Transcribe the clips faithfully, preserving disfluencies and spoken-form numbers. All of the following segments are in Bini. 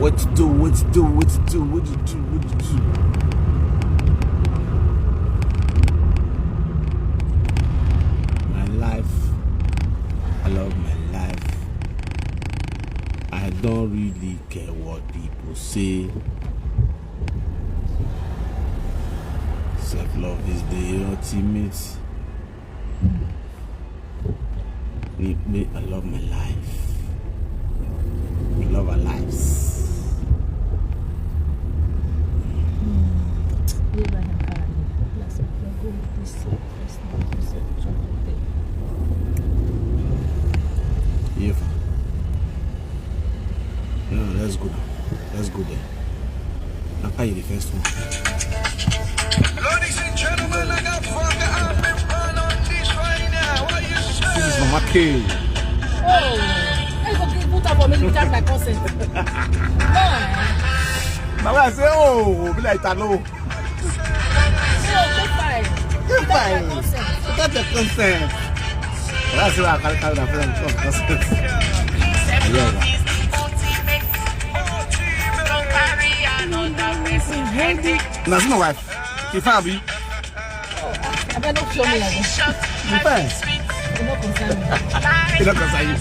What to do, what to do, what to do, what to do, what to do? My life. I love my life. I don't really care what people say. Self-love is the ultimate. Me, me, I love my life. We love our lives. Yeah, fam. No, no, let's go now. Let's go there. After you, the first one. Ladies and gentlemen, I got fun. I've been fun on this right now. What you say? This is Mama K. Oh, I go give put up for me without my consent. No. My wife say, "Oh, be like that, no." No, keep fine. Keep fine. Without my consent. Without your consent. That's why I can't carry that friend. Come, consent. Yeah. That's my wife. If I be. Abeg, no show me like that. You fine. You no concern me. You no concern you.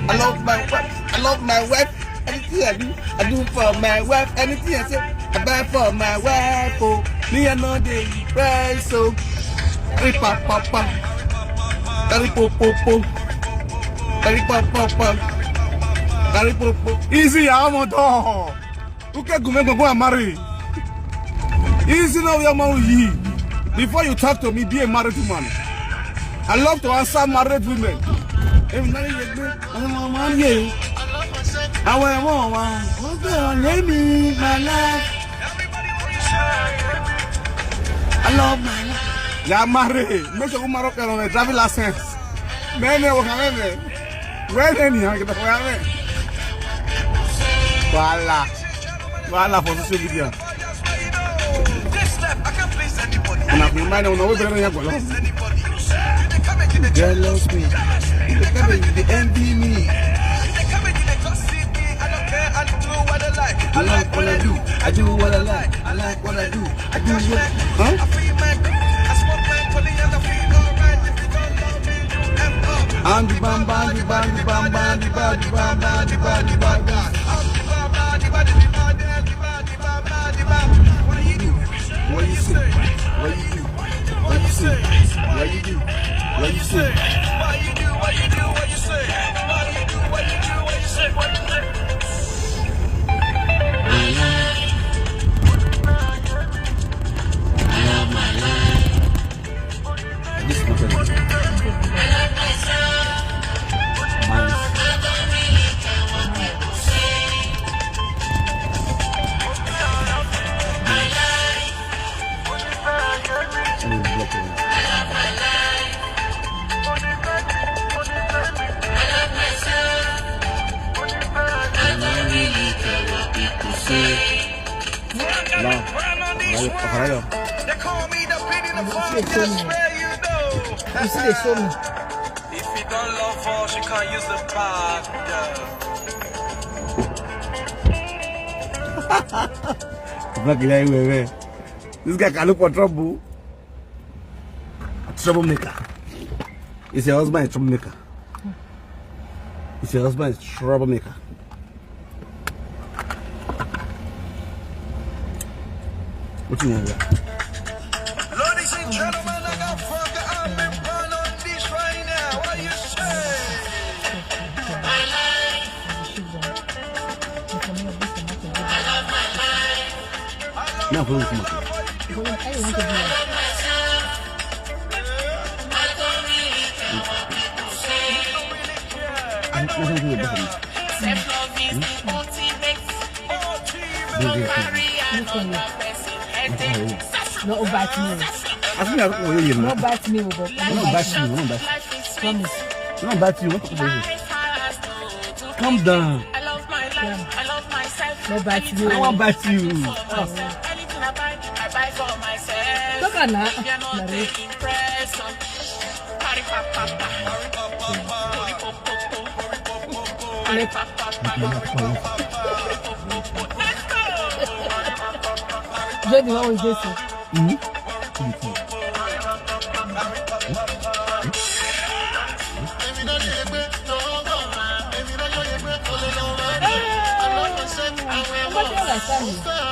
I love my wife. I love my wife. Anything I do, I do for my wife. Anything I say, I buy for my wife. Oh, me I know they price. So, ripa papa, ripa popo, ripa papa, ripa popo. Easy, I'm on door. Uke gu mwẹ gbọngbọn a marry. Easy no, we are married. Before you talk to me, be a married woman. I love to answer married women. Èmi náà yẹ gbé, àwọn ọmọ máa ń yẹ. Àwọn ẹ̀wọ̀n wa, wọ́n gbé wọn lé mi, my life. I love my life. Ya marry, make sure you marry ọkọ ẹ̀rọ rẹ̀, driving license. Mẹ́rin ẹ̀wọ̀n kan mẹ́rin. Where any hang the way? Voila. Voila for social media. And if you mind, I know we better than you. Jealous me. You dey come and you dey envy me. I like what I do. I do what I like. I like what I do. I do what, huh? Andy bam, bandy, bandy, bam, bandy, bandy, bam, bandy, bandy, bam, bam. What you do? What you say? What you do? What you say? What you do? What you say? What you do? What you do? What you say? What you do? What you do? What you say? What you do? This is not a man. Let me block him. Now, now you cover up. You see, they show me. If you don't love her, she can't use the back. Black guy, wait, wait. This guy can look for trouble. Troublemaker. Is your husband a troublemaker? Is your husband a troublemaker? What you want? Ladies and gentlemen, I got fuck I'm in front of this right now. What you say? Now, who is Mike? Nothing to do with that. No, bite me. I think I don't know you. No, bite me, but no, bite me, no, bite. Promise. No, bite you. What to do? Calm down. I love my life. I love myself. No bite you. I won't bite you. Anything I buy, I buy for myself. Look at that. You're not taking pressure. Party pop pop pop. Party pop pop pop. Party pop pop pop. Where the one with Jesse?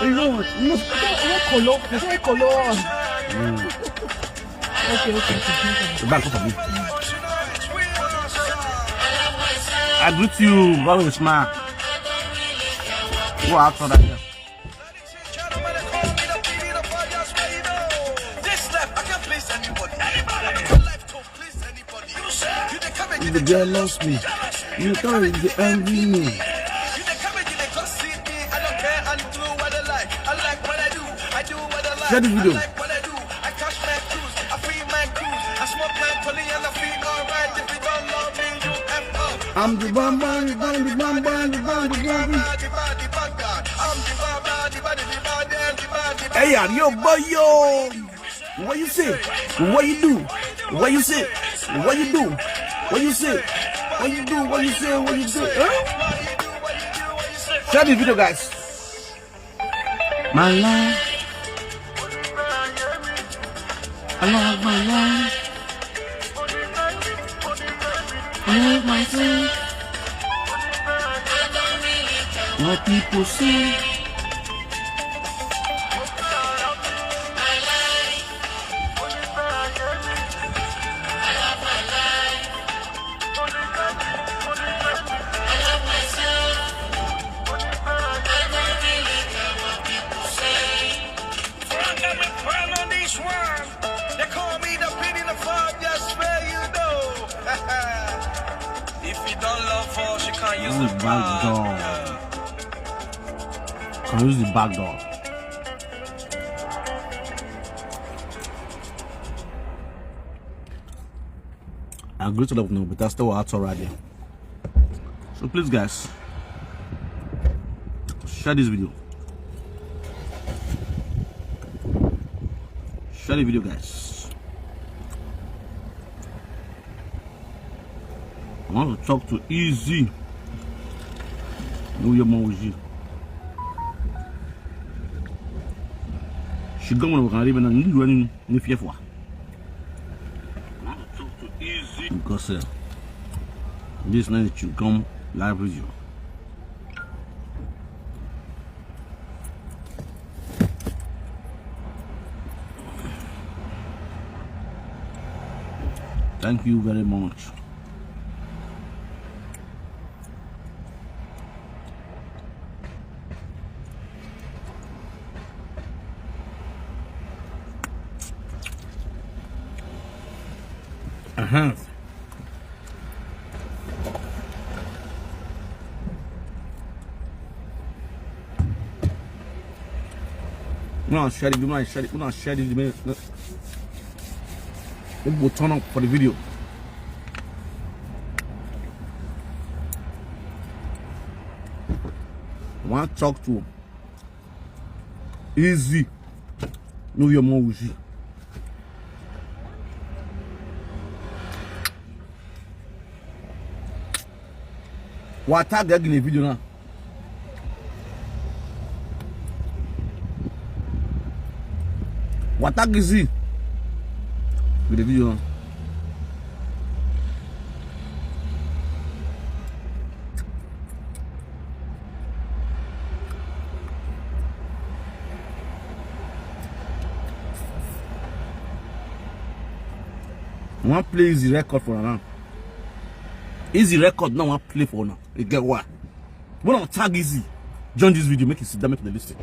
You know, you know, you know, Kolo, you know, Kolo. Okay, okay, okay, okay. Back up for me. I greet you, very smart. Go out for that girl. If the girl loves me, you tell her you dey envy me. Share this video. I'm the bam, bam, the bam, the bam, bam, the bam, the bam, the bam. Hey, yo, boy, yo. What you say? What you do? What you say? What you do? What you say? What you do? What you say? What you do? Huh? Share the video, guys. My life. I love my life. I love myself. What people say. Frank, I'm a fan on this one. They call me the pin in the five years where you know. If you don't love her, she can't use the back door. Can use the back door. I greet all of you, but I still out already. So please, guys, share this video. Share the video, guys. I want to talk to Easy. New Year, Mouji. She gone when we can live in a new running, new fear for. Because, uh, this night you come live with you. Thank you very much. Uh-huh. Una share it, una share it, una share it, man. People will turn up for the video. I want to talk to Easy. New Year, Mouji. Wa tag her in the video now. Wa tag Easy with the video now. Wan play Easy record for una now. Easy record now, wan play for una. You get why? When I tag Easy, join this video, make it sit down, make it listen.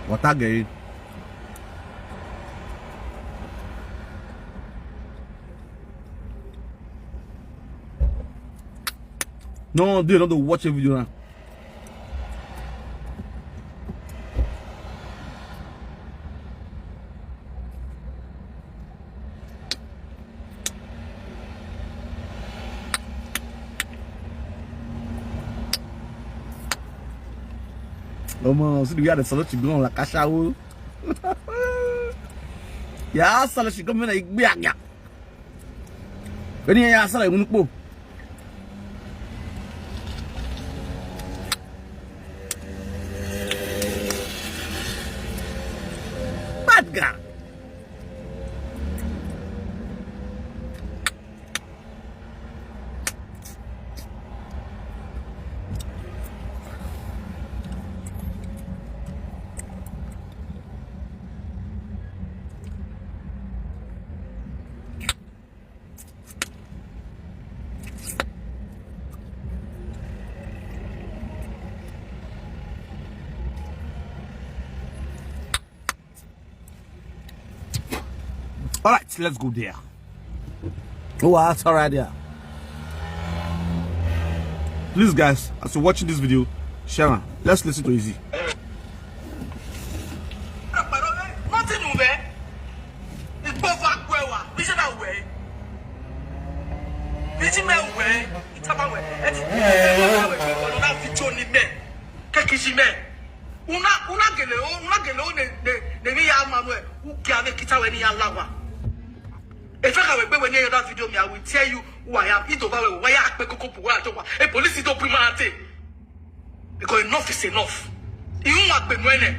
Wa tag her. No, they don't watch a video now. Ọmọ, see the way they salute you, going like ashawo. Ya salute you, going like igbe agia. Vbene iran ya sẹ ẹre unu kpo, All right, let's go there. Oh, that's all right there. Please, guys, as you're watching this video, share am. Let's listen to Easy. Nothing over. It's over. Where wa? Vision away. Vision away. It's about where. It's about where. Video ni me. Kekisi me. Una, una gele o, una gele o ne, ne, ne mi ya ma nue, u kia vbe kita wẹ ne I ya la owa. If I can wẹ gbe wẹ ne I ya that video, me, I will tell you who I am. I do ba wẹ, wa ya kpe koko bu wa do wa. E police do bring my ante. Because enough is enough. I wan gbe nuẹ nẹ.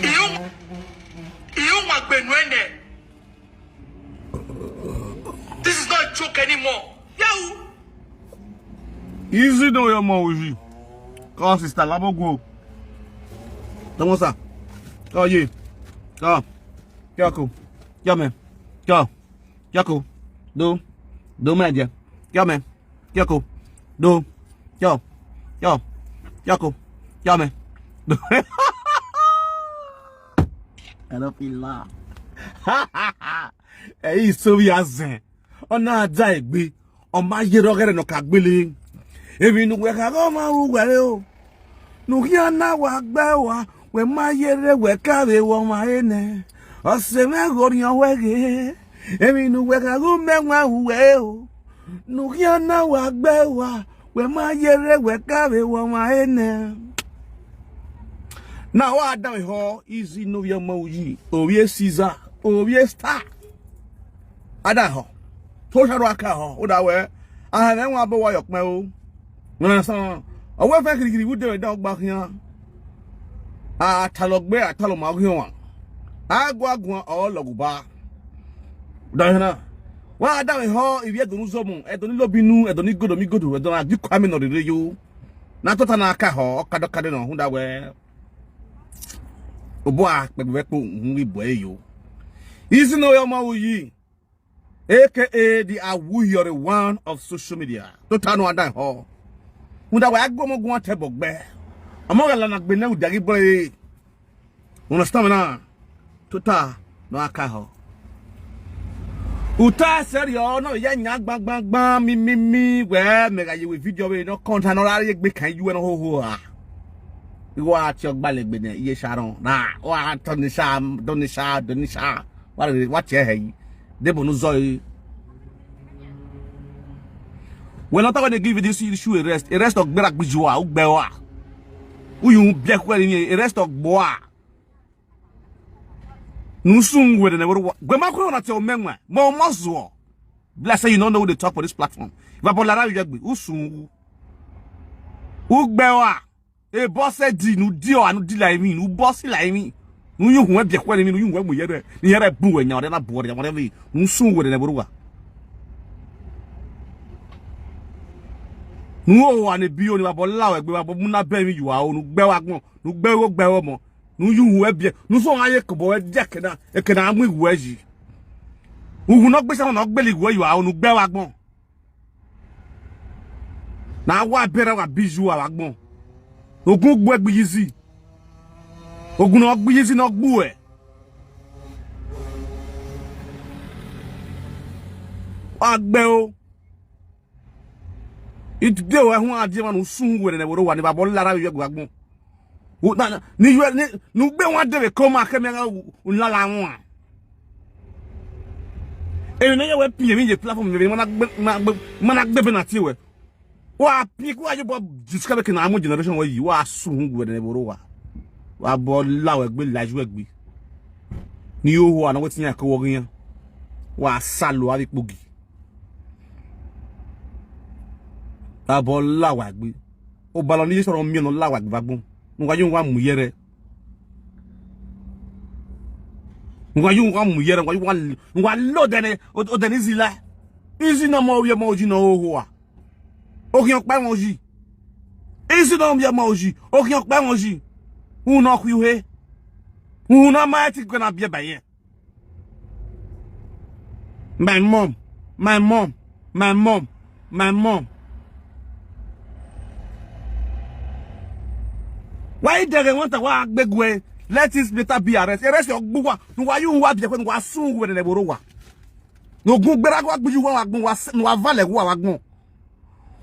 I wan, I wan gbe nuẹ nẹ. This is not a joke anymore. Yo! Easy no your mom with you. Come, sister, labo go. Come on, sir. Come, ye. Come. Come, come. Come, man. Come. Come, come. Do. Do, my dear. Come, man. Come, come. Do. Come. Come. Come, come. Come, man. Do. I don't feel laugh. Ẹ i so vbe a zẹn, ọ na da egbe, ọ ma ye rre ọghẹrẹ ne ọ ka gbele. Emwi ne uwẹ kha ghe ọ ma ru uwẹ re o. Ne u khian na wa gbe ẹe ua, wẹ ma ye rre wẹ ka vbe wẹ ọmwa re nẹ. Ọse mwẹ ghe orhiọn wẹ ghe, emwi ne uwẹ kha ghe u mẹ wan ru uwẹ re o. Ne u khian na wa gbe ẹe ua, wẹ ma ye rre wẹ ka vbe wẹ ọmwa re nẹ. Na wa danmwehọ, Easy ne ovbi ọmọ uyi, ovbi e Caesar, ovbi e Star. A danmwehọ, te osa ro a ka họ, o da wẹ, a hẹ mwẹ wan bọ wa yọ ọkpẹn o. Wẹ na sọn, ọ wẹ fẹn kirikiri vbe ude mwẹ dan ọgba khian. A talọ gbe, a talọ ma ọghe ọmwa. A gua guan, ọ lọghe uba. Dọmwehọ na, wa danmwehọ ivbi ẹdẹ ne u zọmọ, ẹdẹ ne u lobi inu, ẹdẹ ne igodo mi igodo, ẹdẹ ne a gi kuẹ amẹ ne ọ rherhe yo. Ne a tota na ka họ, ọ ka dọ ka de nọ, rhunmwuda wẹ obọ a kpẹgbe vbe ẹkpo uhunmwu ghi bu ẹre yo. Easy ne ovbi ọmọ uyi, A K A the Awuyọre one of social media. Tota ne a danmwehọ. Rhunmwuda wẹ a gu ọmọ guan tẹ ẹbọ gbe. Ọmọ gha la na gbe nẹ udia ghi bọ ẹre. Understand me na? Tota ne a ka họ. Uta sẹrriọ ne ọ ya yan gbangbangban mi mi mi wẹ mẹ gha ye wẹ video vbe ne ọ kọnta ne ọ ra rhie egbe kan iye uwẹ ne ọ hoho ra. Igho a tie ọgbalẹ egbe nẹ iye Sharon na, wa tọ ni sha, dọ ni sha, dọ ni sha. Wa rere, wa tie hẹ yi. Debo ne u zọ ẹre. Wẹ ne ọ ta wẹ ne give this issue a rest, a rest ọ gberra gbe iye ua, u gbe ua. U yu biẹ khuẹ ni, a rest ọ gbe ua. Ne u sun werriẹ nẹ vbe orhu uwa. Gu ma khuẹ na tie ọmọ ẹwaẹn, mẹ ọmọ zuọ. Be like say you no know who dey talk for this platform. Ivbabọ la ra vbe ivbi ẹgbe, u sun wu. U gbe ua. Ebọ sẹ di, ne u di ọa, ne u di la emwi, ne u bọ si la emwi. Ne u yu uhunmwu ẹbiẹ khuẹ ne emwi, ne u yu uhunmwu ẹmu yẹrẹ, ne yẹrẹ bun wẹ yan, ọre na bu ọre, ọre vbe, ne u sun werriẹ nẹ vbe orhu uwa. Ne u hoho ua ne biyo, ne ivbabọ la ua egbe, ivbabọ mu na bẹ emwi ye ua o, ne u gbe ua agbọn, ne u gbe igho gbe ẹe ọmọ. Ne u yu uhunmwu ẹbiẹ, ne u sẹ ọmwa ye kobọ ẹdia eke na, eke na mu iwẹ yi. Uwu ne ọ gbe sẹ ne ọ gbele iwẹ yi ua, ne u gbe ẹe vbe agbọn. Ne a wa bẹrẹ wa bi iye ua vbe agbọn. Ogun gbe gbe iye izi. Ogun ne ọ gbe iye izi ne ọ gbe uẹ. Wa gbe o. Itoday wẹ huan a die emwa ne u sun werriẹ nẹ vbe orhu uwa ne ivbabọ la ra vbe ivbi ẹgbe vbe agbọn. U, na, na, ne iye, ne, ne u gbe wan de vbe ke ọma ke mẹ gha u, u lala wan. Emwi ne ọ ye wẹ pian emwi ye platform vbe ma na gbe, ma gbe, ma na gbe ebe na tie wẹ. Wa pian ku wa ye obọ discover ke na mu generation wẹ yi, wa sun werriẹ nẹ vbe orhu uwa. Wa bọ la wẹ gbe, la iye uẹ gbe. Ne I hoho ua ne ọ wẹ te iran ke wọ ghe iran. Wa sa lo avbe ikpogi. Abọ la wa egbe. Obalọ ne Jesu ọre ọ miẹn ne ọ la wa egbe vbe agbọn. Ne uwa ye uwa mu yẹrẹ. Ne uwa ye uwa mu yẹrẹ, ne uwa ye uwa, ne uwa lo odẹ ne, odẹ ne izi la. Izi ne ọmọ ovbi ọmọ uyi ne ọ hoho ua. Okhian ọkpa ẹmwẹ uyi. Izi ne ọmọ ovbi ọmọ uyi. Okhian ọkpa ẹmwẹ uyi. Uhunmwu ne ọ khu ihe. Uhunmwu ne ọ ma ẹtin gbe na biẹ ba irẹn. My mom, my mom, my mom, my mom. Wa i dẹghe ẹmwata wa gbe guẹ. Let this matter be arrest. Arrest your gbugba. Nu wa yu wa bi ekwe, nu wa sun uwu ne ẹvbo rre owa. Ne ogun gberra wa gbuju wa wa gbọn, wa s-, ne wa valẹ wa wa gbọn.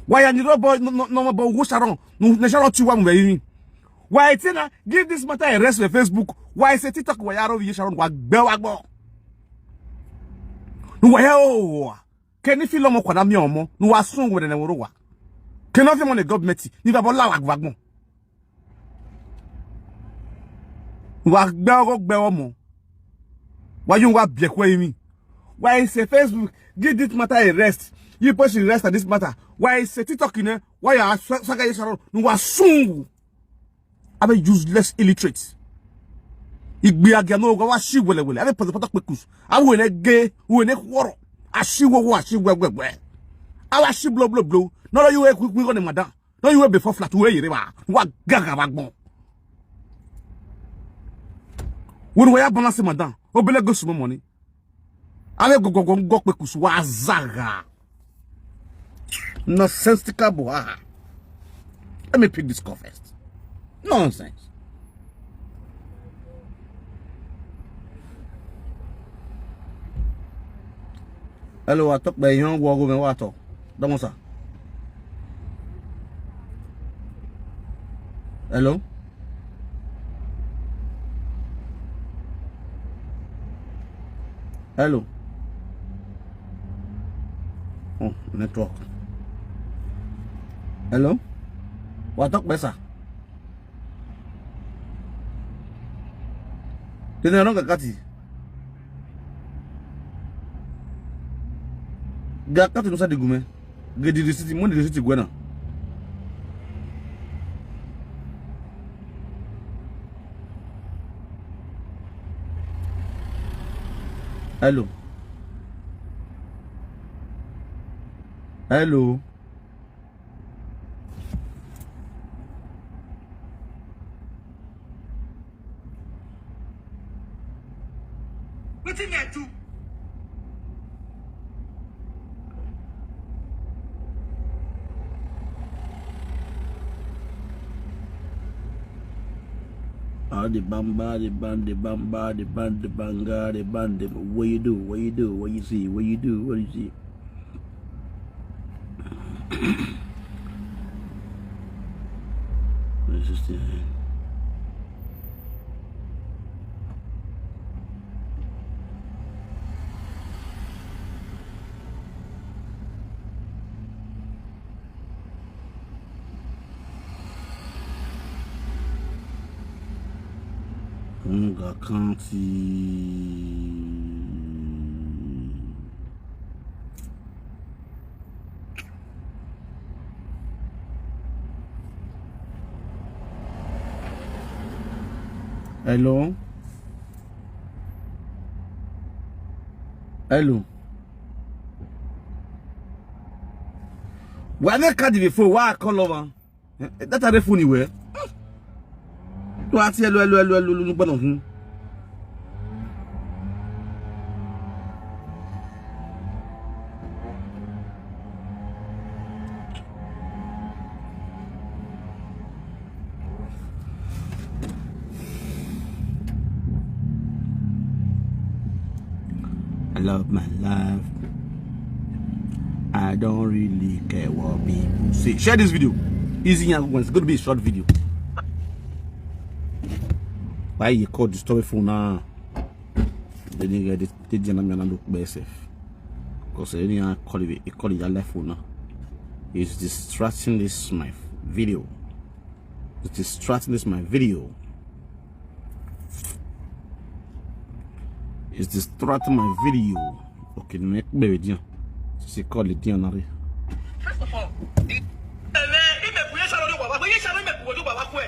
Wa ya ni rọbọ, no, no, no, bọ wo Sharon, nu ne Sharon ti wa mu vbe yin. Wa ete na, give this matter a rest vbe Facebook. Wa ese TikTok wa ya ro vbe Sharon, wa gbe wa gbọn. Nu wa ya o wa. Ke ne I fi lọmọ kua na miẹn ọmọ, ne uwa sun wẹrẹ ne ẹvbo rre owa. Ke ne ọ viọ ọmọ ne gọọmẹnti, ne I vbe abọ la uwa agbọn. Wa gbe ọghọ gbe ọmọ. Wa yo wa biẹ khuẹ emwi. Wa ese Facebook, give this matter a rest. You post a rest at this matter. Wa ese TikTok nẹ, wa ya sa-, saga ye Sharon, ne uwa sun. Avbe useless illiterate. Igbe agia ne ọ gha wa shi wẹlẹwẹlẹ. Avbe pọtọpọtọ kpekus. Avbe uwẹ ne ge, uwẹ ne khọrọ. A shi wowo, a shi wẹwẹwẹ. Avbe a shi blobloblo. Ne ọ rọ ye uwẹ khuikhui igho ne madam. Ne ọ ye uwẹ before flat, uwẹ ye rre evba. Wa gaga vbe agbọn. Wẹ ne uwa ya balance madam. Obele go sumo money. Avbe gọgọgọ gọ kpekus wa zagha. Nonsensical buha. Let me pick this call first. Nonsense. Hello, wa tọ kpẹ, iran wọ ọghe mwẹ wa tọ. Dọmọ sa. Hello? Hello? Oh, network. Hello? Wa tọ kpẹ sa. Tene ọ nọ kakati. Ga kakati nusa de gu mwẹ. Ge di receipt, mu di receipt guẹ na. Hello. Hello. Wetin me I do? Ah, the bamba, the ban, the bamba, the ban, the banga, the ban, the, what you do, what you do, what you see, what you do, what you see. This is the Nga County. Hello? Hello? Wa ne kadi before, wa call over. Eh, data rẹ fo ni wẹ. Wa tie ẹlo, ẹlo, ẹlo, ẹlo, ẹlo, ẹlo, gbọdọ hun. I love my life. I don't really care what people say. Share this video. Easy and it's going to be a short video. Why you call disturb phone now? Then you get this, they didn't know look better. Because any I call it, I call it your left phone now. It's distracting this my video. It's distracting this my video. It's distracting my video. Okay, ne kpe vbe edian. Sisi call edian na rre. First of all, the, eh, imekuye sharo ni wa wa, ye sharo imekuye ni wa wa kue.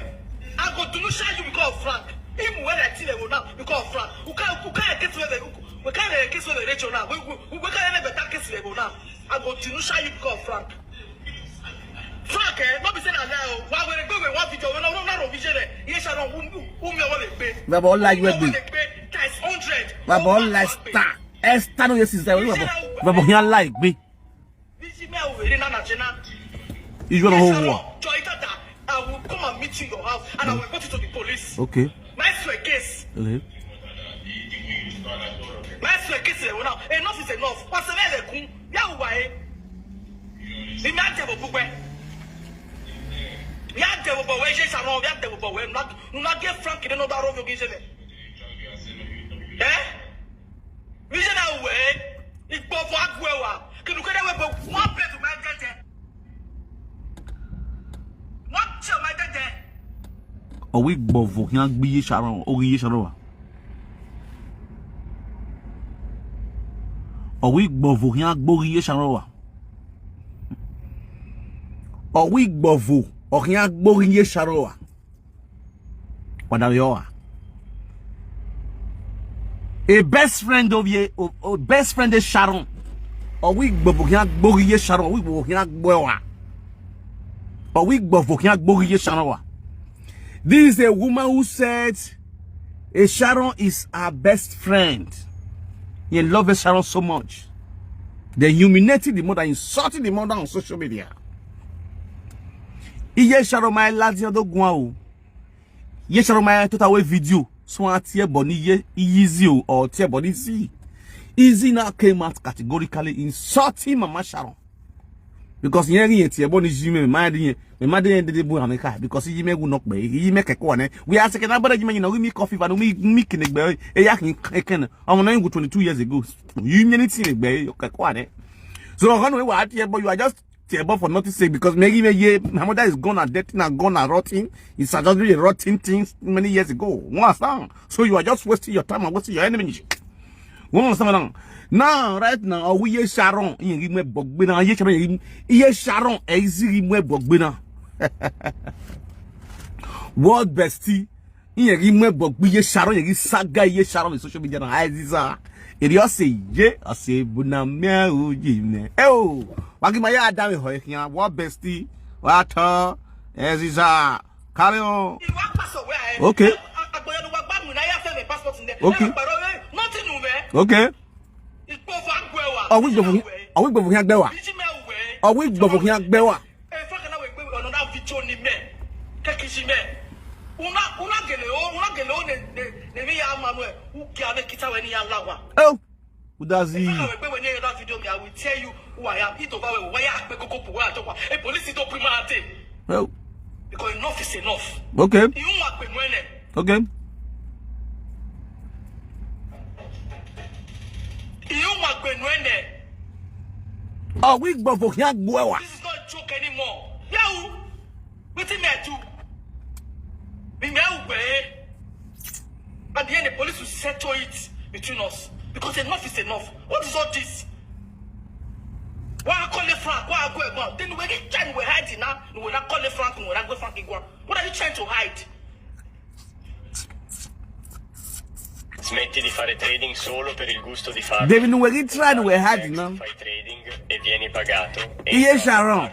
I go to share you because of Frank. Him where I tell you now because of Frank. We can't, we can't get to the, we can't get to the region now. We, we, we can't get better case level now. I go to share you because of Frank. Frank, eh, no be say na lie o. Wa were gbe we one video, we no, no, no, no, vision, eh. Yes, I don't, um, um, um, we le gbe. Baba, all like we gbe. Times hundred. Baba, all like star. Eh, star no, yes, is that. Baba, here like be. This is me, we na na chena. You wanna hold war? Joy Tata, I will come and meet you in your house, and I will report you to the police. Okay. My swear case. Okay. My swear case, eh, now, enough is enough. What's the way they come? Ya uwa, eh? Ni mi a dẹvbo bugbe. Mi a dẹvbo bọ wẹ, Iye Sharon, mi a dẹvbo bọ wẹ. Nu na, nu na gie Frank ne nọ da rọ ovbi ogi jẹ nẹ. Eh? Vizẹ na wẹ, igbọvo a gu ẹe wa, kidukede wẹ, but one plate ma dẹdẹ. One plate ma dẹdẹ. Ọ wẹ igbọvo khian gbe Iye Sharon, oghi Iye Sharon wa. Ọ wẹ igbọvo khian gbe oghi Iye Sharon wa. Ọ wẹ igbọvo, ọ khian gbe oghi Iye Sharon wa. Wa da vbe ọre. A best friend of ye, o, o best friend is Sharon. Ọ wẹ igbọvo khian gbe oghi Iye Sharon, ọ wẹ igbọvo khian gbe ẹe wa. Ọ wẹ igbọvo khian gbe oghi Iye Sharon wa. This is a woman who said, eh, Sharon is her best friend. He love Sharon so much. They humiliating the mother, insulting the mother on social media. Iye Sharon ma ladian do guan o. Iye Sharon ma tota wẹ video. So a tie ẹbọ ne iye, iye Izzy o, or tie ẹbọ ne Izzy. Izzy now came out categorically insulting Mama Sharon. Because irẹn ghi irẹn tie ẹbọ ne iye mwẹ, ma de irẹn, ma de irẹn dede bu rẹn kha, because iye mwẹ wu nọ kpẹ, iye mwẹ kẹkua nẹ. We are second, nobody gi mwẹ, you know, give me coffee, but me, me kene gbe, e ya khin kẹkẹ nẹ. Ọmọ na wu twenty-two years ago. You mean anything gbe, kẹkua nẹ. So, ọgọ nẹ, wa tie ẹbọ, you are just tie ẹbọ for nothing sake, because maybe ye, my mother is gone and dead and gone and rotten. It's just been a rotten thing many years ago. You understand? So you are just wasting your time and wasting your energy. You understand now? Now, right now, ọ wẹ Iye Sharon, iye ghi mu ẹbọ gbe na, Iye Sharon, iye, Iye Sharon, ẹ i zighi mu ẹbọ gbe na. World bestie, iye ghi mu ẹbọ gbe Iye Sharon, iye ghi saga Iye Sharon vbe social media na, Eziza. Erriọ sẹ ye, ọ sẹ bu na miẹn uyi nẹ. Eo, wa ghi ma ya da vbe họ khian, world bestie, wa tọ, Eziza. Carry on. Iwa kpaso wẹ ae. Okay. Agboya ni wa gba mu na ya fẹ vbe passport nẹ. Okay. Ẹ pẹrẹ ọre, nothing nu mwẹ. Okay. Igbọvo a gu ẹe wa. Ọ wẹ igbọvo khian, ọ wẹ igbọvo khian gbe ẹe wa. Iye mwẹ wẹ. Ọ wẹ igbọvo khian gbe ẹe wa. Ẹ fa kana wẹ gbe another video ni mẹ. Kẹkẹ iye mwẹ. Una, una gele o, una gele o ne, ne, ne mi ya ma nuẹ. U gia vbe kita wẹ ne I ya la owa. Oh. Udazi. If I can remember when you that video, me, I will tell you who I am. It over where I pay go go where I talk. A police don't put my hand. Well. Because enough is enough. Okay. You want to win it. Okay. You want to win it. Ọ wẹ igbọvo khian gbe ẹe wa. This is not a joke anymore. Yeah. Wetin me I do? Me, me I will pay. At the end, the police will settle it between us because enough is enough. What is all this? Why I call it Frank? Why I go about? Then we get time we hide now. We not call it Frank. We not go Frank Igua. What are you trying to hide? Smetti di fare trading solo per il gusto di farlo. Devi nu weghi try nu wẹ hide na. Fai trading e vieni pagato. Iye Sharon.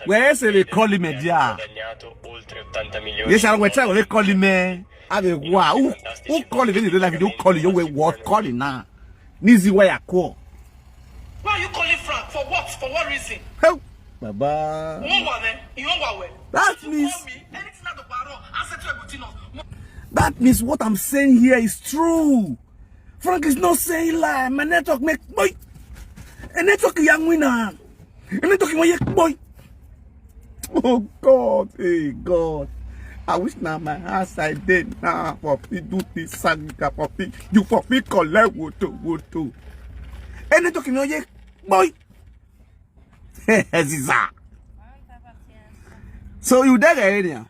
Wẹ ẹ sẹ vbe call him dia. Guadagnato oltre ottanta milioni. Iye Sharon, wẹ try wẹ vbe call him, eh. Ave wa. Who, who call him in the live video? Call you, wẹ what call him now? Nizi wa ya call. Why are you calling Frank? For what? For what reason? Help, Baba. You know what? That means Anything that the Baron, I said to Agutino. That means what I'm saying here is true. Frank is not saying lie. My network make boy. A network young winner. A network my boy. Oh God, hey God. I wish now my house I did now for people do this saga for people. You for people collect woto woto. A network my boy. Eziza. So you there area?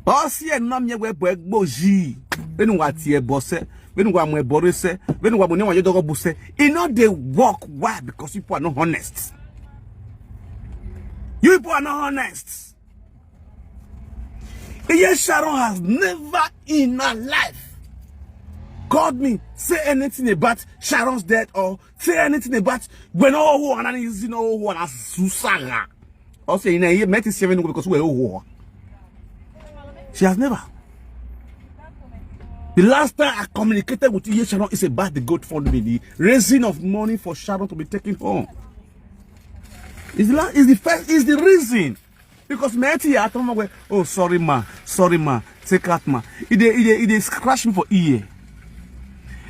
Ọ si ẹre ne u na miẹn wẹ ẹbọ ẹgbo yi, vbene uwa tie ẹbọ sẹ, vbene uwa mu ẹbọ rre sẹ, vbene uwa mu ne uwa ye dọghọ bu sẹ. E no dey work. Why? Because you people are not honest. You people are not honest. Iye Sharon has never in her life called me, say anything about Sharon's death or say anything about when all who are not easy, no who are not susara. Or say, you know, he met his seven because we're all. She has never. The last time I communicated with Iye Sharon is about the GoFundMe, the raising of money for Sharon to be taken home. Is the la-, is the first, is the reason. Because me ti ya tell my way, "Oh, sorry, ma. Sorry, ma. Take out, ma." It dey, it dey, it dey scratch me for ear.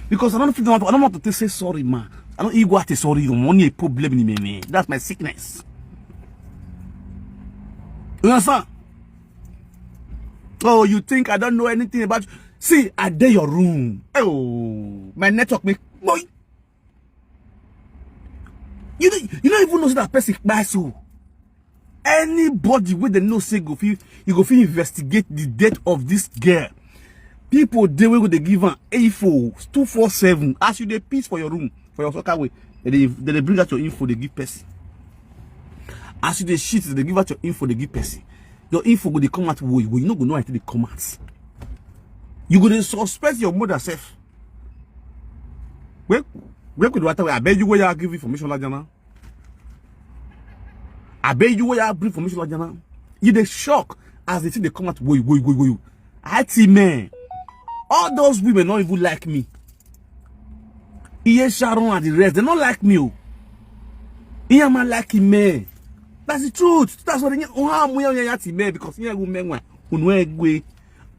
Because I don't feel, I don't want to say sorry, ma. I don't eat what is sorry. Money a problem in me. That's my sickness. You understand? Oh, you think I don't know anything about you? See, I dey your room. Oh, my network make boy. You don't, you don't even know that person kpai so. Anybody wey dem know say go fit, you go fit investigate the death of this girl. People dey wey go dey give am info two four seven. As you dey piss for your room, for your soccer way, dem dey, dem dey bring out your info, dey give person. As you dey shit, dem dey give out your info, dey give person. Your info go dey come out way, way. You no go know how e dey come out. You go dey suspect your mother sef. Wait, wait, could what I bet you where you give information like that. I bet you where you bring information like that. You dey shock as the thing dey come out. Wait, wait, wait, wait. I see, man. All those women don't even like me. Iye Sharon and the rest, they don't like me. Oh. Iye man like him, man. That's the truth. That's what they want. Because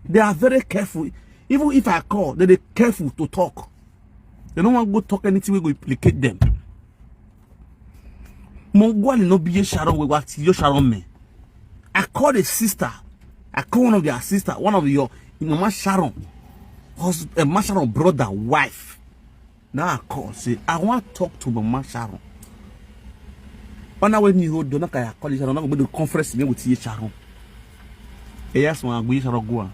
they are very careful. Even if I call, they dey careful to talk. They don't want to go talk anything wey go implicate them. Mo guali no be Sharon we what your Sharon me. I called a sister. I called one of their sister, one of your Mama Sharon, hus- uh, Mama Sharon brother wife. Now I call say I want to talk to Mama Sharon. When I when you hold on, I call Sharon. I go to conference me with Sharon. Yes, man, we Sharon go.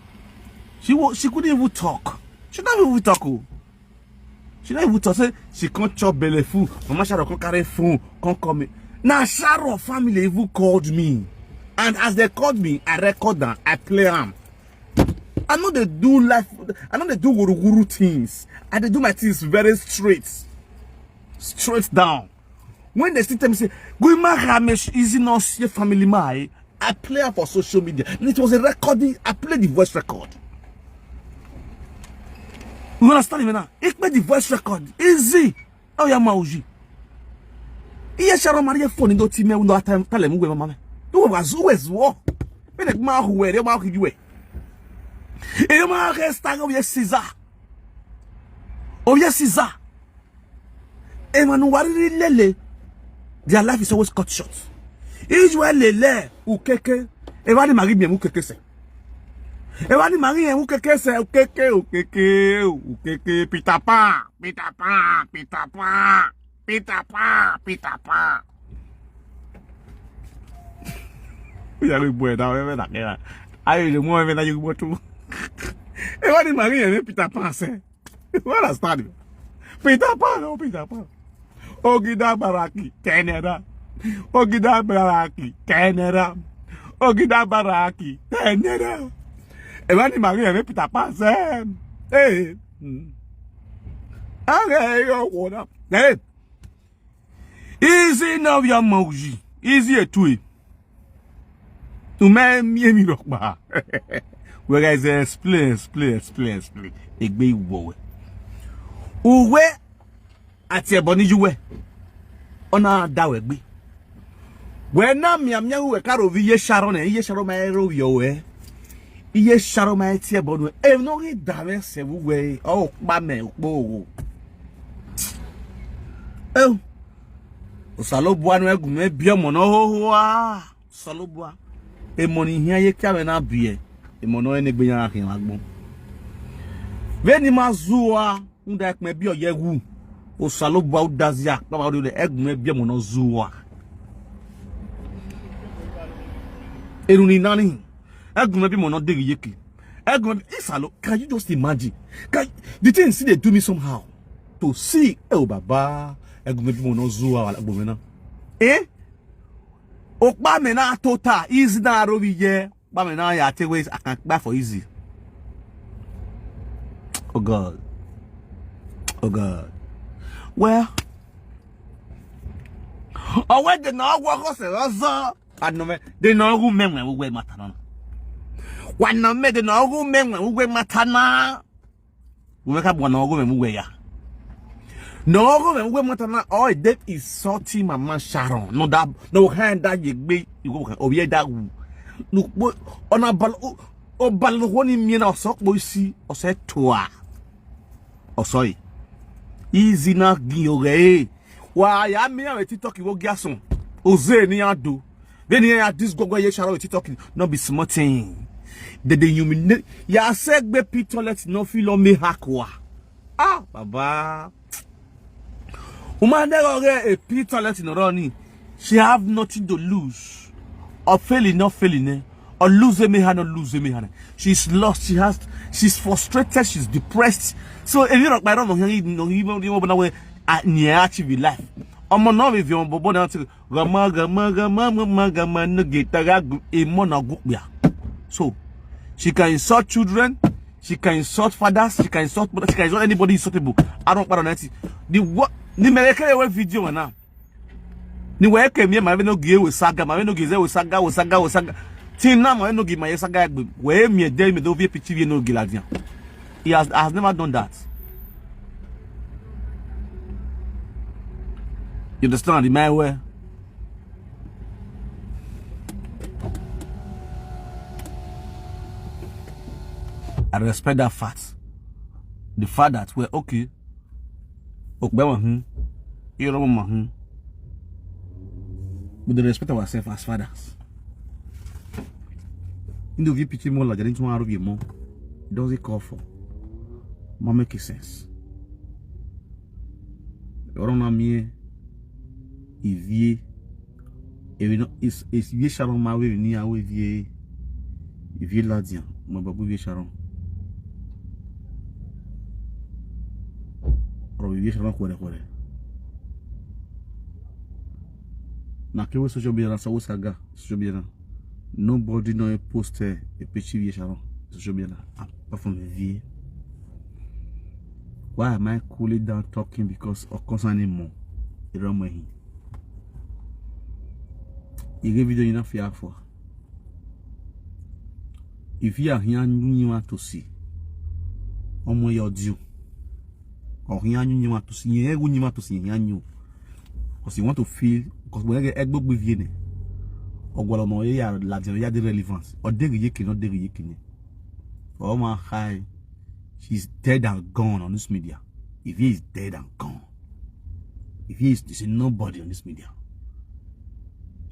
She wa- she couldn't even talk. She not even talk. Oh. She not even talk. Say she can't chop belly food. Mama Sharon can't carry phone. Can't call me. Now Sharon family even called me, and as they called me, I record them. I play them. I know they do life. I know they do wuru wuru things. I they do my things very straight, straight down. When they still tell me say, "Go in my Ramesh, is it not your family my?" I play am for social media. And it was a recording. I played the voice record. You understand me now? He played the voice record. Easy. Oh yeah, Mauji. Iye Sharon Maria phone in the team. We no time. Tell him who mama. Who was who is what? When the man who were the man who you were. Ẹ ma ghe start of your Caesar. Of your Caesar. Emanu wa riri lele. Their life is always cut short. Israel lele ukeke. Eva ni magi miemu keke se. Eva ni magi miemu keke se ukeke ukeke ukeke Peter Pan, Peter Pan, Peter Pan, Peter Pan, Peter Pan. Uya lo ibu ẹda ọmọ ẹmwẹ na kẹra. Aye le mu ọmọ ẹmwẹ na ye ibu ọtu. Eva ni magi miemu Peter Pan se. You understand me? Peter Pan, oh Peter Pan. Ogida baraki, tenera. Ogida baraki, tenera. Ogida baraki, tenera. Eva ni magi miemu Peter Pan se. Hey. Mm. Age yo wona. Hey. Easy now your Mauji. Easy etue. Tu me mi mi rọkpa. We guys explain, explain, explain, explain. Egbe iwọ wẹ. Uwẹ ati ẹbọ ni yuwẹ. Ọ na da wẹ gbe. Wẹ na mianmian uwẹ ka rovbi iye Sharon nẹ, iye Sharon ma ro vbiẹ ruẹ. Iye Sharon ma tie ẹbọ nuẹ. Emwi ne ọ ghi da mwẹ sẹ vbe uwẹ, ọ kpa mẹ ukpo ogho. Eo. Osanobua ne ẹ gu mwẹ biẹ ọmọ ne ọ hoho a. Osanobua, emọ ne I hian ye kia mwẹ na biẹ, emọ ne ọ rẹn ne egbe iran gha khian vbe agbọn. Vbene I ma zuọ a, rhunmwuda ẹkpẹn biẹ ọ ye wu, Osanobua u da zia kpama rre, ẹ gu mwẹ biẹ ọmọ ne ọ zuọ a. Erhunmwu na ni, ẹ gu mwẹ biẹ ọmọ ne ọ deghẹ iyeke. Ẹ gu mwẹ biẹ, Isalo, can you just imagine? Can, the thing still dey do me somehow. To see, ẹ o baba, ẹ gu mwẹ biẹ ọmọ ne ọ zuọ a vbe agbọn mwẹ na. Eh? Okpa mẹ na tota, easy na ro vbe iye, okpa mẹ na ya te wẹ, I can kpa for easy. Oh God. Oh God. Well, ọ wẹ de na ọ wọ ọkhọ sẹ ọzọ. Anọ mẹ, de na ọ gu mẹ wẹ uwẹ mata na. Wa nọ mẹ de na ọ gu mẹ wẹ uwẹ mata na. Uwẹ ka bua na ọ gu mẹ mu wẹ ya. Na ọ gu mẹ mu wẹ mata na, ọ de insulting Mama Sharon. No da, no khan da ye gbe, iwo khan, ovbi ẹre da wu. Nukpo, ọna bal-, o-, ọbalọ ne okhuo ni miẹn na, ọsẹ ọkpọ isi, ọsẹ tua. Ọsọe. Easy na gin oghẹ ẹre. Wa ya miẹn iran vbe TikTok vbe ogiasọn. Oze ne iran do. Vbene iran ya disgọgọ ye Sharon vbe TikTok, no be small thing. Dede yunmi ne, ya sẹ egbe pee toilet ne ọ feel ọ miẹn eha kua. Ah, baba. Uma nẹghẹ ọghe e pee toilet ne ọ rrọọ ni, she have nothing to lose. Ọ failing, ọ failing nẹ. Ọ lose eme eha, ọ lose eme eha nẹ. She's lost, she has, she's frustrated, she's depressed. So, emwi rhọkpa rrọọ ne ọ khian ghi, ne ọ ghi, ne ọ ghi, ne ọ ghi, ne ọ ghi, ne ọ ghi, ne ọ ghi, ne ọ ghi achieve in life. Ọmọ ne ọ vbe viọ ọmọ bọbọ na te, ghama, ghama, ghama, ghama, ghama, ne ge ta gha gu, emọ na gu okpia. So, she can insult children, she can insult fathers, she can insult mothers, she can insult anybody insultable. I don't, I don't know. The what? Ni mẹ kere wẹ video na. Ni wẹ ke miẹn ma vbene ogie wẹ saga, ma vbene ogie zẹ wẹ saga, wẹ saga, wẹ saga. Till now, ma vbene ogie ma ye saga egbe. Wẹ miẹn de, miẹn de ovie picture vbene ogie ladian. He has, has never done that. You understand? In my way. I respect that fact. The fact that we're okay. Okpẹ ma hin, irọ ma hin. We dey respect ourselves as fathers. Indo vi pikin mo la jani tun aro vi mo. Does it call for? Ma make sense. Ọrọ na miẹn ivie, emwi nọ, is, is ivie Sharon ma vbe emwi ne iran ru ivie, ivie ladian, mu ẹbọ gbe ivie Sharon. Ọrọ vbe ivie Sharon khuẹrhẹ khuẹrhẹ. Na kevbe social media na, sa wo saga social media na. Nobody no post, eh, a picture of Sharon on social media apart from Ivie. Why am I cooling down talking? Because of concern him more. It don't him. He gave video enough here for. If you are here, you want to see. Ọmọ yọ due. Ọ khian yu uyinmwẹ atosi, irẹn ghẹ gu uyinmwẹ atosi, irẹn khian yu. Because he want to feel, because wẹ ẹgbogbo ivie nẹ, ọ gualọ ọmọ ya ladian, ya de relevant. Ọ deghẹ iyeke nẹ, ọ deghẹ iyeke nẹ. Ọ ma khae, she's dead and gone on this media. Ivie is dead and gone. Ivie is, is a nobody on this media.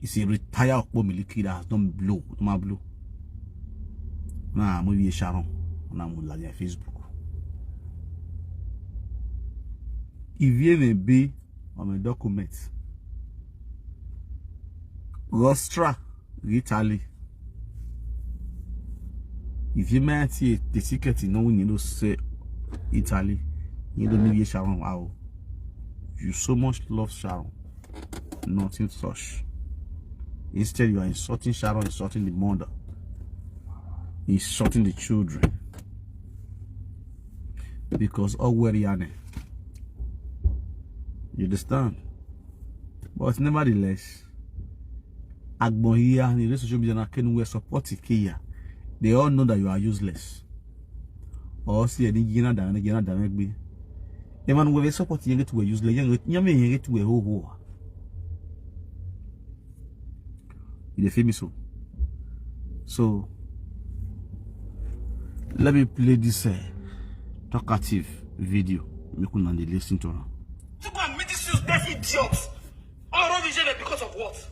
He's a retired Okpo Miliki that has done blow, ma blow. Na mu Ivie Sharon, na mu ladian Facebook. Ivie mwẹ ebe, ọ mwẹ document. Ghẹ Austria, ghi Italy. Ivie ma tie the ticket ne ọ wẹ irẹn do sẹ Italy, irẹn do mu Ivie Sharon aro. You so much love Sharon. Nothing such. Instead, you are insulting Sharon, insulting the mother, insulting the children. Because ọ wẹ ẹre ya nẹ. You understand? But nevertheless, agbọn hia ni rre social media na kene wẹ support ke ya. They all know that you are useless. Ọ si ẹre ne iye na da mwẹ, ne iye na da mwẹ gbe. Emwa ne uwẹ vbe support irẹn ghe te uwẹ useless, irẹn ghe, irẹn vbe irẹn ghe te uwẹ hoho. You dey feel me so? So, let me play this, uh, talkative video. Make una dey listen to am. Look at me, this useless idiot. All of you because of what?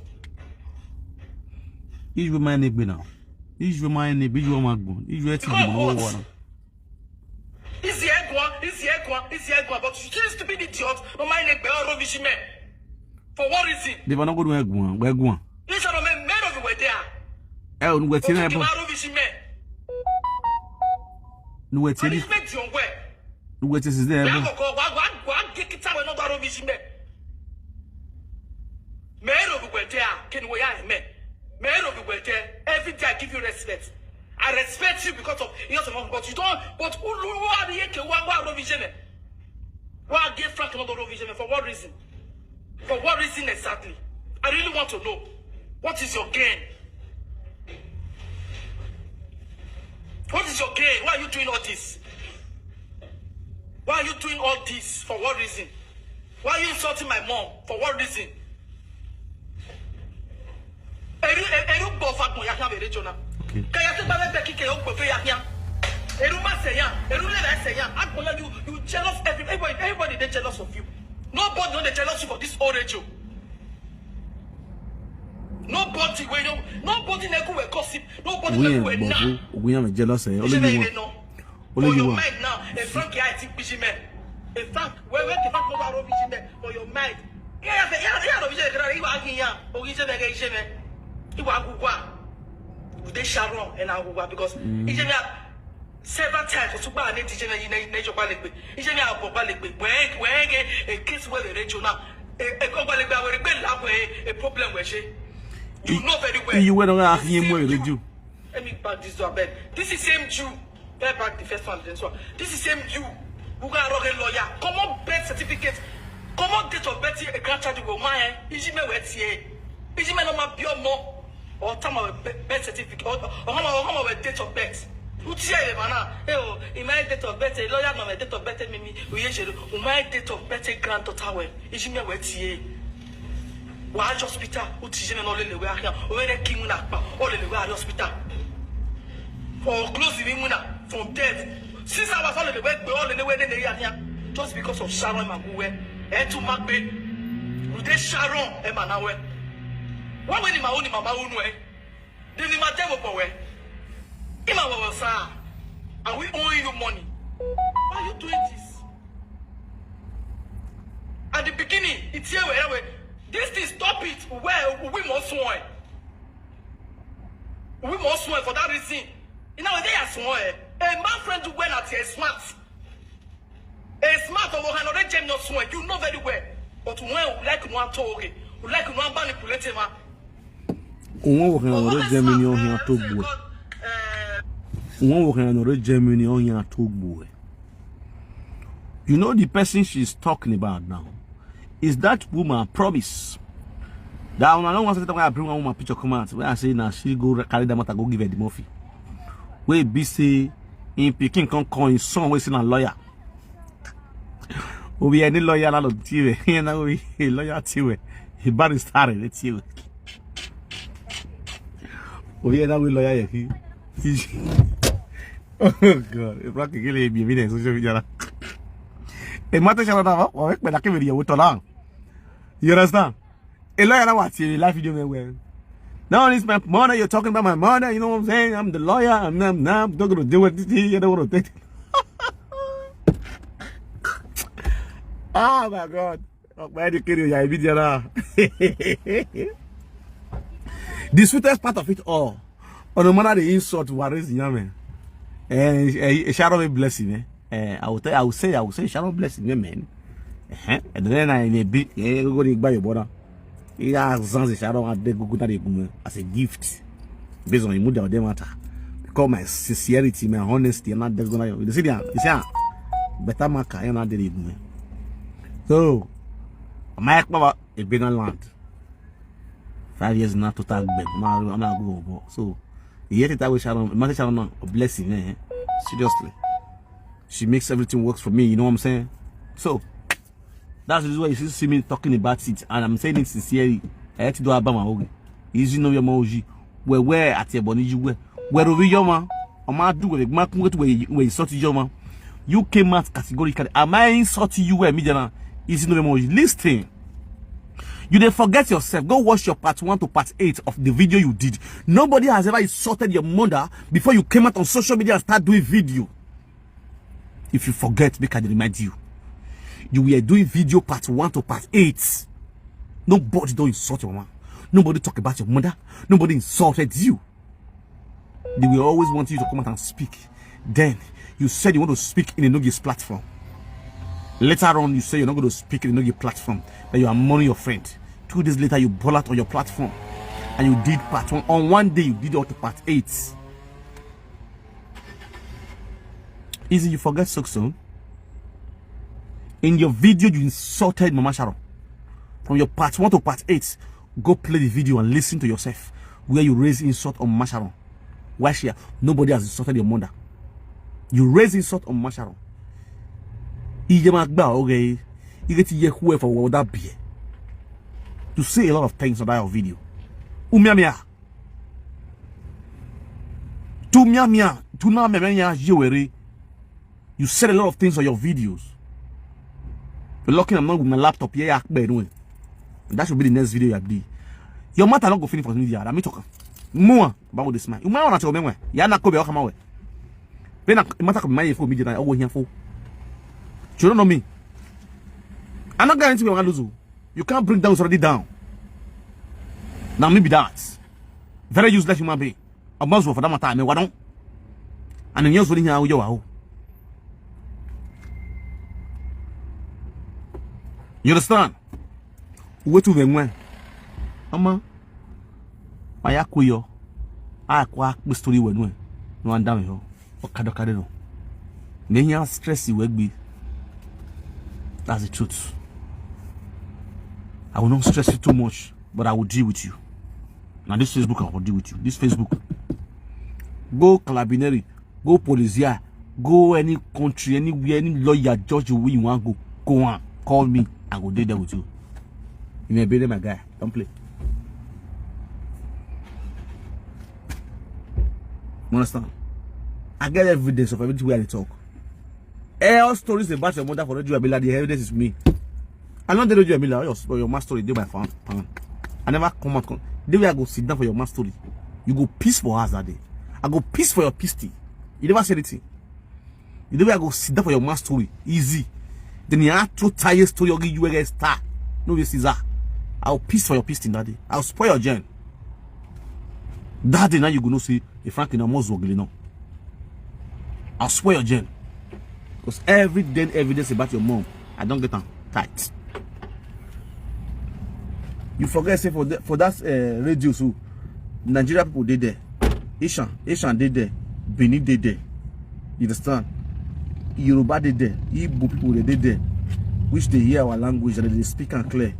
Ijwe ma ne gbe na. Ijwe ma ne gbe, ijwe ma gbọn. Ijwe ti gbọn wo wa na. Is he egua? Is he egua? Is he egua? But you still stupid idiot. No mind egbe or rubbish man. For what reason? Deva no go do eguan, eguan. Ijwe no me, me no be where they are. Eh, unu wẹ tie na ebo. Rubbish man. Unu wẹ tie ni. Rubbish man dion where? Unu wẹ tie sisi na ebo. Wa go, wa, wa, wa get kita we no do rubbish man. Me no be where they are. Can we are me? Me no be where there. Every day I give you respect. I respect you because of years of, but you don't, but who, who, who are the yeke, who are, who are Rovi Jene? Why I get Frank another Rovi Jene? For what reason? For what reason exactly? I really want to know. What is your gain? What is your gain? Why are you doing all this? Why are you doing all this? For what reason? Why are you insulting my mom? For what reason? Eru, eru gbe ọfa agbọn ya khian vbe radio na. Okay. Ke ya te gba vbe bẹki ke yo gbe ọfa ya khian. Eru ma sẹ ya, eru lele sẹ ya. Agbọn ya, you, you jealous every, everybody, everybody dey jealous of you. Nobody no dey jealous you for this whole radio. Nobody wey no, nobody na ku we gossip, nobody We na ain't ku we na. Bofu, we ain't jealous, eh? Only you one. Only you one. For your mind now, a Frank ya ti biji me. A Frank, we we the Frank no wa ro biji me. For your mind. Yeah, yeah, yeah, yeah, no biji me, you wa ghi ya. O ghi je me, ghi je me. You wa gu wa. Ude Sharon and I gu wa because Mm. Ije me several times, otu gba ne DJ na, na, na, Ijo Gbalegbe. Ije me abo Gbalegbe. When, when a, a case where the radio now, a, a Gbalegbe, where the la where a problem where she. You know very well. You were not This asking him same where the Jew. Radio. Let me back this door, abeg. This is same Jew. Get back the first one, this one. This is same Jew. Who got a lawyer? Come on, birth certificate. Come on, date of birth, a grandchild will my. Ije me where tie. Ije me no ma be more. Or time of birth certificate, or, or how much, how much date of birth. Utie ye mana, eh, oh, in my date of birth, eh, lawyer no, my date of birth, eh, mimi, uye jere, in my date of birth, eh, granddaughter we, ije me we tie. Wa hospital, utie me no lele we ahia, o we re ki mu na pa, o lele we hospital. For close the window from death. Six hours, o lele we gbe, o lele we lele ya ahia. Just because of Sharon ma gu we, eh, to ma gbe. Ude Sharon, eh, mana we. Why when ma uni mama unu, eh? Then ma devil for where? Ima wa wa sa. Are we owing you money? Why are you doing this? At the beginning, it's here where, where this thing stop it. Where we must swear. We must swear for that reason. You know, they are swear. A man friend to when at a smart. A smart of Ohana Red Gem not swear. You know very well. But when we like one talk, we like one manipulate him. Uwẹ wo khan nọ rre Germany ọhian to gbuẹ. Uwẹ wo khan nọ rre Germany ọhian to gbuẹ. You know the person she's talking about now is that woman Promise. That one, I don't want to say that I bring one woman picture come out. When I say now she go carry that matter, go give Eddie Murphy. Wey be say him pikin come call him son wey say na lawyer. Ovbi ẹre ne lawyer na lọ tie wẹ, iran na ovbi lawyer tie wẹ, barrister rẹ ne tie wẹ. Ovbi ẹre na ovbi lawyer yẹ khin. Oh God, Frank gele bi mi ne social media na. E ma te shara na, wa pe na ke veri ye wo to na. You understand? A lawyer now what you life video me well. Now this my mother, you're talking about my mother, you know what I'm saying? I'm the lawyer, I'm not, I'm not, don't go to do what you don't want to take. Oh my God. Ọkpa ẹre kere ya ebi dia na. The sweetest part of it all, ọna ma na dey insult wa raise yan mẹ. Eh, eh, Sharon be blessing, eh. Eh, I will tell, I will say, I will say, Sharon blessing, eh, man. Eh, and then I may be, eh, go go gba your brother. He has sons, Sharon, and they go go na dey gun as a gift. Based on him, that matter. Because my sincerity, my honesty, and not dey go na. You see, you see, better marker, and not dey gun. So, my ekpa a big land. Five years now, total gbẹ. I'm not, I'm not going to. So, yet it, I wish Sharon, Mother Sharon, a blessing, eh? Seriously. She makes everything works for me, you know what I'm saying? So, that's the reason why you see, see me talking about it, and I'm saying it sincerely. I had to do about my own. Easy no your moji. Where, where at your bonny you were. Where are we, your man? Ọ ma du wẹ vbe gba kun wetu wẹ, wẹ insult your man. You came out categorically. Am I insult you, eh, media na? Is no more. Listen. You dey forget yourself. Go watch your part one to part eight of the video you did. Nobody has ever insulted your mother before you came out on social media and start doing video. If you forget, make I remind you. You were doing video part one to part eight. Nobody don't insult your mama. Nobody talk about your mother. Nobody insulted you. They will always want you to come out and speak. Then you said you want to speak in a Nogis platform. Later on, you say you're not going to speak in a Nogis platform, that you are mourning your friend. Two days later, you ball out on your platform and you did part one. On one day, you did all to part eight. Easy, you forget so soon. In your video, you insulted Mama Sharon. From your part one to part eight, go play the video and listen to yourself where you raise insult on Mama Sharon. Why she? Nobody has insulted your mother. You raise insult on Mama Sharon. Iye ma gba oge, you get to hear whoever will that be. You say a lot of things on that video. Umiamia. Tu mian mian, tu na mẹ, mẹ yan ye wẹ rre. You said a lot of things on your videos. You're lucky I'm not with my laptop here, I kpe nuẹn. That should be the next video I do. Your matter not go finish for media. Let me talk. More about this man. You might want to tell me when. Ya na ko be o kama we. Vbene matter ko ma ye fo media na, o wo hian fo. You don't know me. I'm not guaranteeing we want lose. You can't bring down somebody down. Now me be that. Very useless human being. Ọgbọn zuọ for that matter, mẹ wa dọn. And you just waiting here, you are. You understand? Wetu vbe wẹn. Ama, ma ya ku yọ. A ku a kpe story wẹ nuẹn. No anda me ho. Okadokade no. Ne yan stress wẹ gbe. That's the truth. I will not stress you too much, but I will deal with you. Now this Facebook, I will deal with you. This Facebook. Go Carabinieri, go Polizia, go any country, anywhere, any lawyer, judge, where you want go, go on, call me, I go dey there with you. You may be there, my guy. Don't play. You understand? I get evidence of everything wey I dey talk. All stories about your mother for Radio Amila, the evidence is me. I no dey Radio Amila, your, your man story dey my phone. Phone. I never come out. Come. The way I go sit down for your man story, you go piss for house that day. I go piss for your pisty. You never say anything. The way I go sit down for your man story, easy. Then you have to tell your story, you get star. No, this is that. I'll piss for your pisty that day. I'll spoil your gen. That day now you go no see a Frankie na more zogili no. I swear your gen. Because every damn evidence about your mom, I don't get them tight. You forget say for the, for that uh, radio so, Nigeria people dey there. Ishan, Ishan dey there. Benin dey there. You understand? Yoruba dey there. Igbo people dey dey there. Which they hear our language and they speak and clear.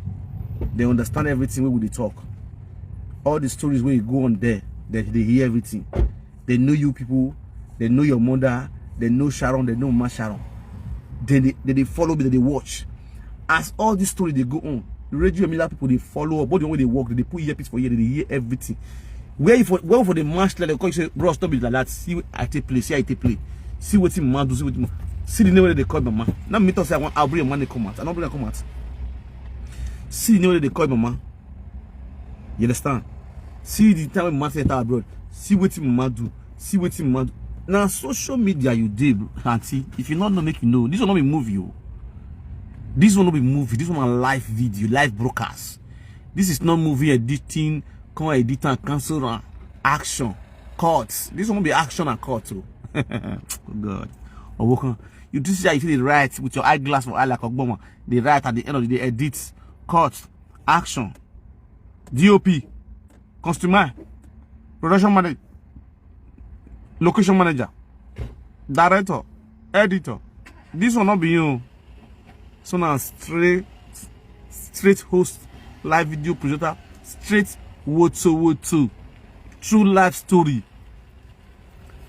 They understand everything wey we dey talk. All the stories wey go on there, they dey hear everything. They know you people. They know your mother. They know Sharon. They know Ma Sharon. Then they, they, they follow me. They, they watch. As all this story they go on, Radio Emila people they follow up. But the one wey they work, they put earpiece for ear. They, they hear everything. Where you for? Where for the match like? They call you say, bro, stop it like that. See what I take play. See how I take play. See what him man do. See what him, see the name wey they call mama. Now me talk say I want. I'll bring your money come out. I don't bring come out. See the name wey they call mama. You understand? See the time when man enter abroad. See wetin mama do. See wetin mama do. Na social media you dey, bro, aunty. If you no know, make you know. This one no be movie o. This one no be movie. This one na live video, live broadcast. This is not movie editing. Come edit and cancel am. Action. Cut. This one no be action and cut o. Oh God. Owokan. You think say you fit dey write with your eyeglass for eye like Ogboma. Dey write at the end of the day, edit, cut, action, D O P, costume, production manager, location manager, director, editor. This one no be you. So now straight, straight host, live video presenter, straight woto woto, true life story.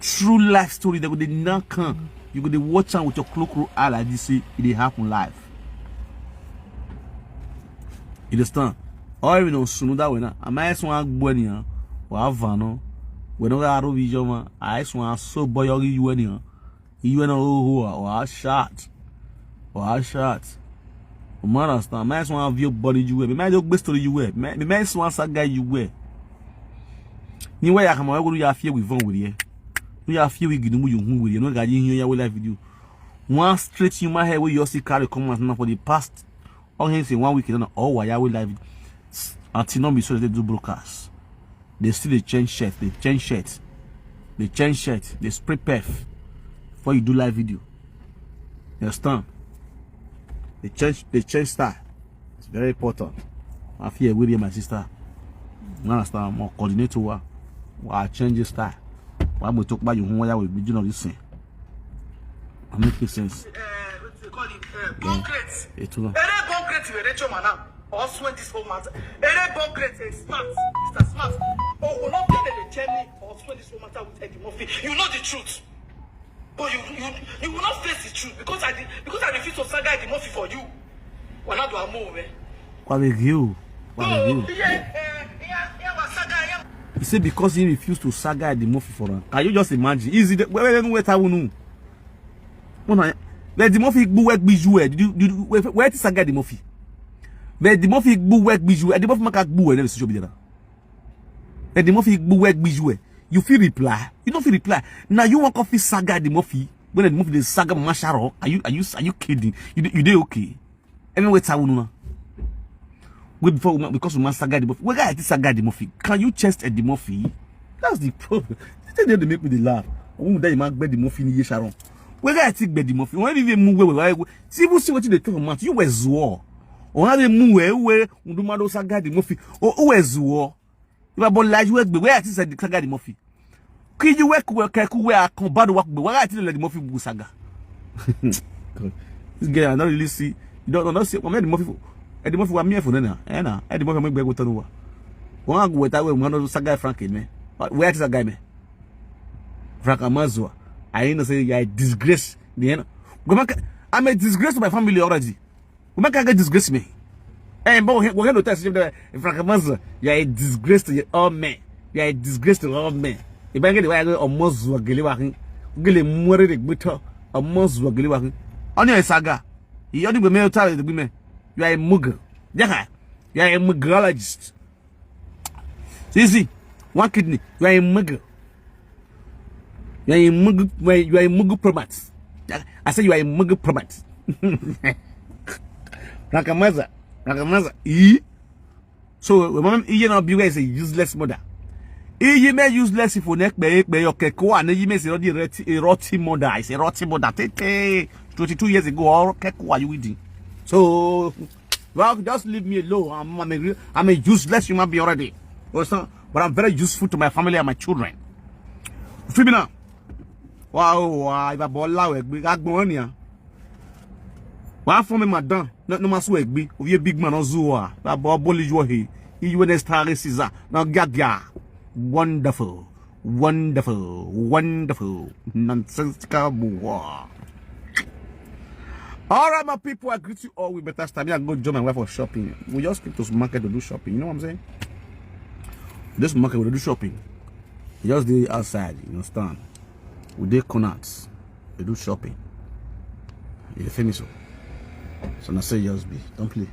True life story, they go dey knock am. You go dey watch am with your close close eye like this, say e dey happen live. You understand? Or even on sunu that way now. Am I someone agbo ni? Wa va no. We no ga ro vision man. I someone so boy you ni. You know who, who, who, shout. Wa shout. U ma understand? Mẹ swan view body you wear. Mẹ do gbe story you wear. Mẹ, mẹ swan saga you wear. Ni wẹ ya kama wẹ ya fie wi vọn wiriẹ. Wi ya fie wi gidi mu you hu wiriẹ. No ga yi hin ya we live video. One straight human hair wey you see carry come out now for the past, all him say one week now, all wa ya we live. Until no be so they do broadcast. They still dey change shirt, they change shirt, they change shirt, they spray perf before you do live video. You understand? They change, they change style. It's very important. I feel with you, my sister. You understand? More coordinate to her. Wa change the style. Wa mo talk about you, who we be doing this thing. I make it sense. Uh, what do you call it? Uh, concrete. Ètò náà. Ere concrete were Choma now. Or swear this whole matter. Ere concrete is smart. Mister Smart. Oh, will not be the Jenny or swear this whole matter with Eddie Murphy. You know the truth. But you, you, you will not face the truth because I did, because I refuse to saga Eddie Murphy for you. Wanadu amo, man. Kwa be you. Kwa be you. Oh, yeah, yeah, yeah, yeah, wa saga, yeah. Say because he refused to saga Eddie Murphy for am. Can you just imagine? Is it where, where, where ta unu? Una, Eddie Murphy gbu wẹ gbi ju ẹ. Did you, did you, where, where ti saga Eddie Murphy? Eddie Murphy gbu wẹ gbi ju ẹ. Eddie Murphy ma ka gbu wẹ ne social media na. Eddie Murphy gbu wẹ gbi ju ẹ. You fit reply? You don't fit reply. Now you want coffee saga Eddie Murphy? When Eddie Murphy dey saga Masharo, are you, are you, are you kidding? You dey, you dey okay? Anyway, ta unu na. Wait before we ma-, because we man saga Eddie Murphy. We got to saga Eddie Murphy. Can you chest Eddie Murphy? That's the problem. The thing dey make me dey laugh. When that man gbe Eddie Murphy ni ye Sharon. We got to gbe Eddie Murphy. When even move away, why? See, even see what they talk about. You were zuo. Or how they move away, we do mado saga Eddie Murphy. Or who were zuo? If I bol like you, we are to saga Eddie Murphy. Kid you work, work, work, work, I come bad work, but why I tell Eddie Murphy bu saga? God. This girl, I don't really see. You don't, don't see. What Eddie Murphy for? Eddie Murphy, what me for now? Eh, na. Eddie Murphy, me beg with Tanuwa. One go with that way, one of saga Frank, man. Where is that guy, man? Frank Amazua. I ain't say I disgrace. The end. Go back. I'm a disgrace to my family already. Wẹ ma ka ghe disgrace me. Eh, but we, we no test you, Frank Amazua. You are a disgrace to your all men. You are a disgrace to all men. If I get the way I go, Amazua gele wa khin. Gele mu ẹre gbe tọ. Amazua gele wa khin. Ọni ọ saga. Iyọ ni gbe me ta gbe me. You are a mugger. Jaka. You are a muggerologist. So you see, one kidney, you are a mugger. You are a mugger, you are a mugger pro max. I say you are a mugger pro max. Rakamaza, Rakamaza, e. So, when mom, Iye now be where is a useless mother. Iye me useless if you neck be, be your keko, and Iye me is already a rot-, a rotten mother. It's a rotten mother. Tete, twenty-two years ago, all keko are you eating? So, well, just leave me alone. I'm, I'm a real, I'm a useless human being already. You understand? But I'm very useful to my family and my children. Feel me now? Wow, wow, if I ball out, we got going here. Wa fọ mẹ madam, ne ọ ma su ẹgbe, ovbi big man ọ zu ua, wa bọ bọli yu ọhe, iyu ne extra racism, ne ọ giagia. Wonderful, wonderful, wonderful, nonsensical war. All right, my people, I greet you all with better style. Me, I go join my wife for shopping. We just came to supermarket to do shopping. You know what I'm saying? This market, we dey do shopping. We just dey outside, you understand? We dey corners, dey do shopping. You dey feel me so? So na so e just be. Don't play.